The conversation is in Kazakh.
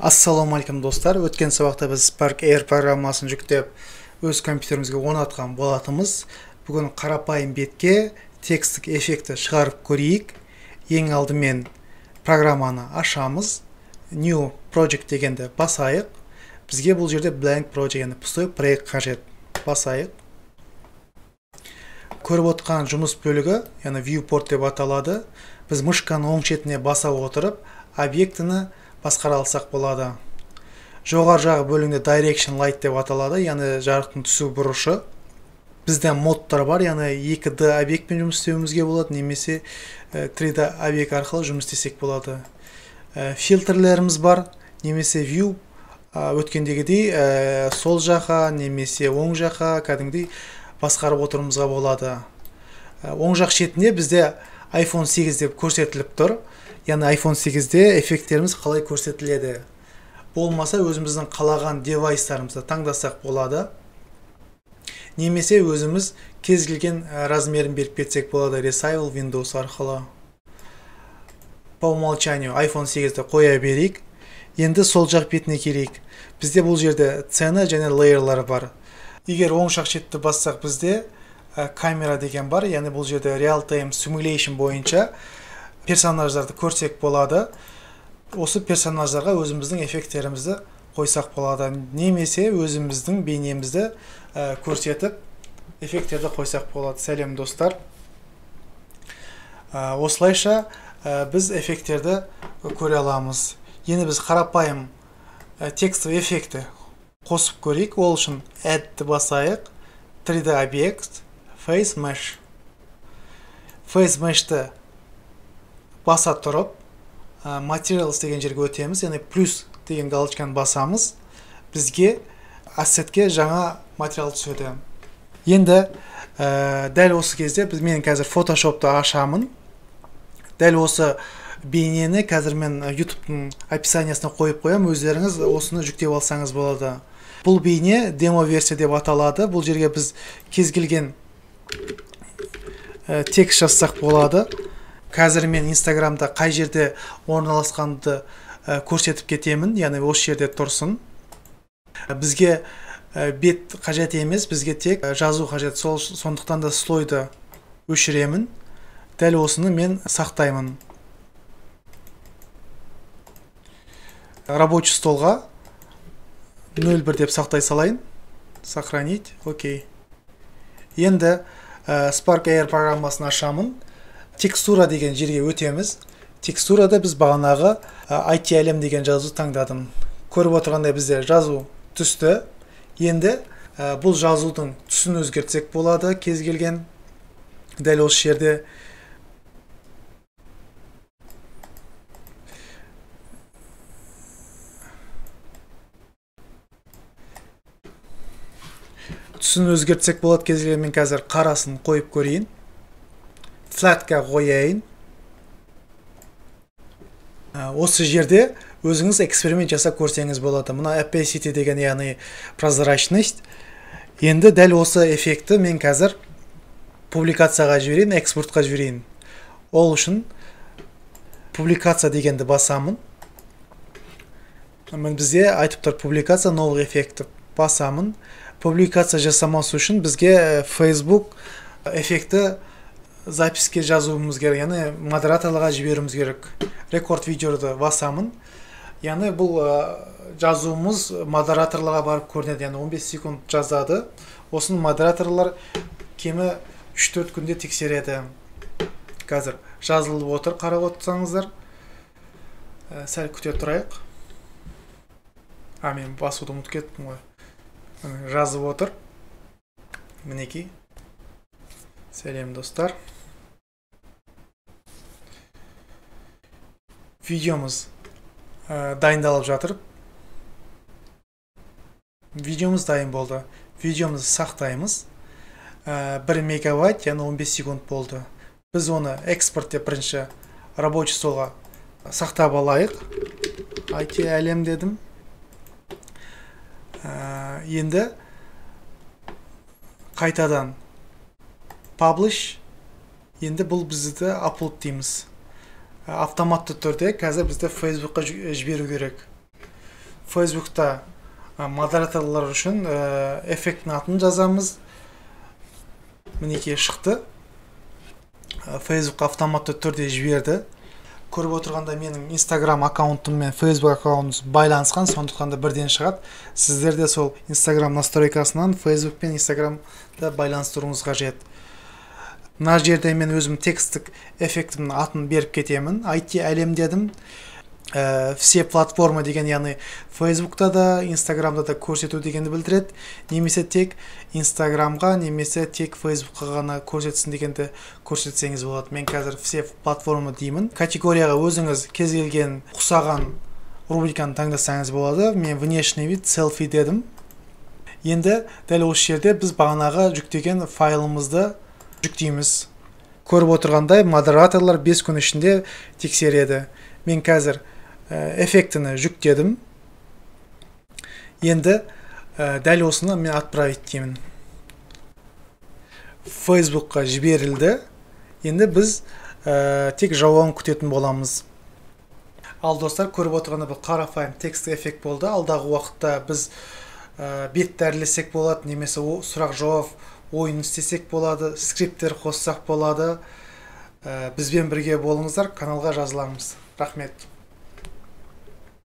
Ассалаумағалейкум достар. Өткен сабақта біз Spark Air программасын жүктеп өз компьютерімізге орнатқан болатынбыз. Бүгін қарапайым бетке текстік эффекті шығарып көрейік. Ең алдымен программаны ашамыз. New Project дегенді басайық. Бізге бұл жерде Blank Project, яғни пустой проект қажет. Басайық. Көріп отқан жұмыс бөлігі, яғни Viewport деп аталады. Біз мышканың оң шетіне баса отырып, объектіні басқара алсақ болады. Жоғары жағы бөлігінде Direction Light деп аталады, яғни жарықтың түсу бұрышы. Бізде модтар бар, яғни 2D объектпен жұмыс істеуімізге болады, немесе 3D объект арқылы жұмыс істесек болады. Фильтрлеріміз бар, немесе View өткендегідей сол жаққа, немесе оң жаққа кәдімгідей басқарып отыруымызға болады. Оң жақ шетінде бізде iPhone 8 деп көрсетіліп тұр. Яғни iPhone 8-де эффекттеріміз қалай көрсетіледі. Болмаса өзіміздің қалаған девайстарымызды таңдасақ болады. Немесе өзіміз кез келген размерін беріп кетсек болады Recycle Windows арқылы. По умолчанию iPhone 8-ді қоя берейік. Енді сол жақ бетіне келейік. Бізде бұл жерде цена және лейерлар бар. Егер оң жақ шетті бассақ, бізде камера деген бар. Яғни бұл жерде Real Time Simulation бойынша персонаждарды көрсек болады. Осы персонаждарға өзіміздің эффекттерімізді қойсақ болады. Немесе өзіміздің бейнемізді көрсетіп эффекттерді қойсақ болады. Сәлем достар. Осылайша біз эффекттерді көре аламыз. Енді біз қарапайым текстовый эффекті қосып көрейік. Ол үшін Add-ті басайық. 3D объект, Face Mesh. Face Mesh'ті баса тұрып, Materials деген жерге өтеміз, яғни плюс деген галочканы басамыз. Бізге ассетке жаңа материал түседі. Енді дәл осы кезде мен қазір Photoshop'ты ашамын. Дәл осы бейнені қазір мен YouTube'тың описаниясына қойып қоямын, өздеріңіз осыны жүктеп алсаңыз болады. Бұл бейне демо версия деп аталады. Бұл жерге біз кез келген текст жазсақ болады. Қазір мен Инстаграмда қай жерде орналасқанды көрсетіп кетемін, яғни осы жерде тұрсын. Бізге бет қажет емес, бізге тек жазу қажет. Сондықтан да слойды өшіремін. Дәл осыны мен сақтаймын. Рабочий столға 01 деп сақтай салайын. Сохранить, окей. Енді Spark Air программасын ашамын. Текстура деген жерге өтеміз. Текстурада біз бағанағы IT әлем деген жазу таңдадым. Көріп отырғандай бізде жазу түсті. Енді бұл жазудың түсін өзгертсек болады кез келген. Дәл осы жерде түсін өзгертсек болады кез келген. Мен қазір қарасын қойып көрейін. Flatқа қояйын. Осы жерде өзіңіз эксперимент жасап көрсеңіз болады. Мына opacity деген, яғни прозрачность. Енді дәл осы эффекті мен қазір публикацияға жіберейін, экспортқа жіберейін. Ол үшін публикация дегенді басамын. Міне бізде айтып тұр публикация новых эффектів. Басамын. Публикация жасамас үшін бізге Facebook эффекті записке жазуымыз керек, яғни модераторларға жіберуіміз керек. Рекорд видеоды басамын. Яғни бұл жазуымыз модераторларға барып көрінеді, яғни 15 секунд жазады. Осыны модераторлар кемі 3-4 күнде тексереді. Қазір жазылып отыр, қарап отырсаңыздар. Сәл күте тұрайық. Мен басуды ұмытып кеттім ғой. Жазып отыр. Мінекей. Сәлем достар. Видеомыз дайындалып жатыр. Видеомыз дайын болды. Видеомызды сақтаймыз. 1 мегабайт, яғни 15 секунд болды. Біз оны экспорт деп бірінші рабочий столға сақтап алайық. IT әлем дедім. Енді қайтадан publish. Енді бұл бізді upload дейміз. Автоматты түрде қазір бізді Facebookқа жіберу керек. Фейсбукта модераторлар үшін эффекттің атын жазамыз. Мінекей, шықты. Facebook автоматты түрде жіберді. Көріп отырғанда, менің Instagram аккаунтым мен Facebook аккаунтым байланысқан, сондықтан да бірден шығады. Сіздер де сол Instagram настройкасынан Facebook пен Instagramды байланыстыруыңыз қажет. Мына жерде мен өзім тексттік эффектімнің атын беріп кетемін. IT әлем дедім. Все платформы деген, яғни Фейсбукта да, Инстаграмда да көрсету дегенді білдіреді, немесе тек Инстаграмға, немесе тек Фейсбукқа ғана көрсетсін дегенді көрсетсеңіз болады. Мен қазір все платформы деймін. Категорияға өзіңіз кез келген ұқсаған рубриканы таңдасаңыз болады. Мен внешний вид, селфи дедім. Енді дәл осы жерде біз бағанағы жүктеген файлымызды жүктейміз. Көріп отырғандай, модераторлар 5 күн ішінде тексереді. Мен қазір эффектіні жүктедім. Енді дәл осыны мен отправить деймін. Фейсбукқа жіберілді. Енді біз тек жауабын күтетін боламыз. Ал, достар, көріп отырғандай, бұл қарапайым текст эффект болды. Алдағы уақытта біз бет дәрілесек болады, немесе сұрақ жауап ойын істесек болады, скрипттер қоссақ болады. Бізбен бірге болыңыздар, каналға жазыламыз. Рахмет.